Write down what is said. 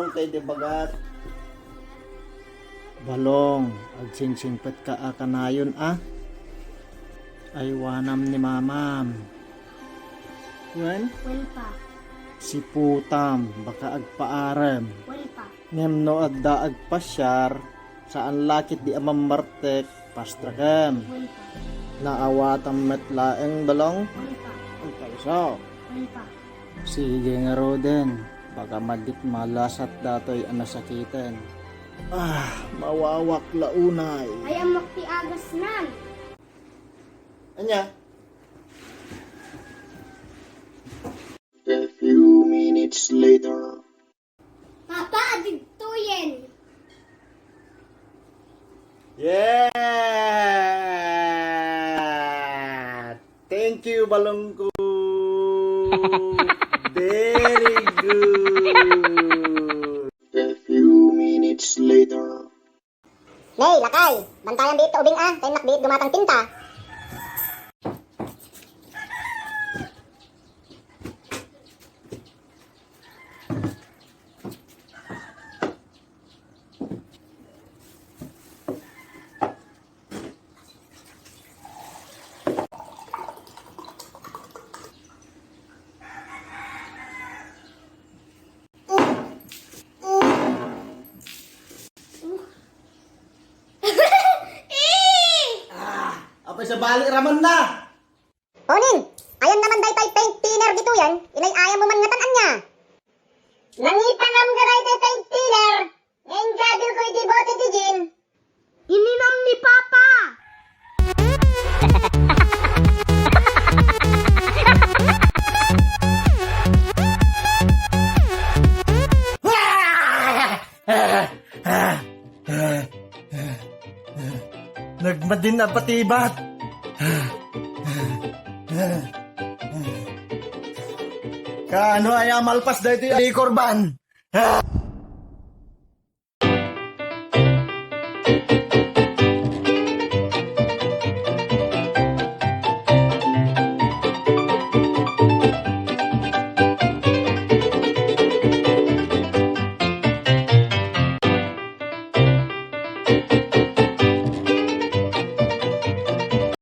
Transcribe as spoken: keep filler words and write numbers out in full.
Tay di bagat. Balong, agsingsingpet ka a kanayon a. Aywanam ni mamam. Wen? Wen pa. Siputam, baka agpaarem. Wen pa. Ngem no adda agpasiar, saan lakit di a mammartek, pastrakem. Wen pa. Naawatam met laeng, Balong? Wen pa. Agpaiso. Wen pa. Sige ngaruden, baka madik malasat datoy a nasakiten. Ah, mawawak la unay. Ay, ammok ti agasnan. Ania? A few minutes later. Papa, adidtoyen. Yeah! Thank you, Balong ko. Very good. A few minutes later. Nay, lakay! Bantayan biit ta ubing a, ta innak biit dumatang tinta. Ah, apay sa bali raman na. Onin, ayan naman daytay paint thinner ditoyen, ilay-ayam mo man ngatan ania. Nangipanam ka daytay paint thinner, nga ingadilko iti bote ti gin. Ininam ni Papa. Nagmadin a patibat. Kaano aya malpas daytoy a liquor ban?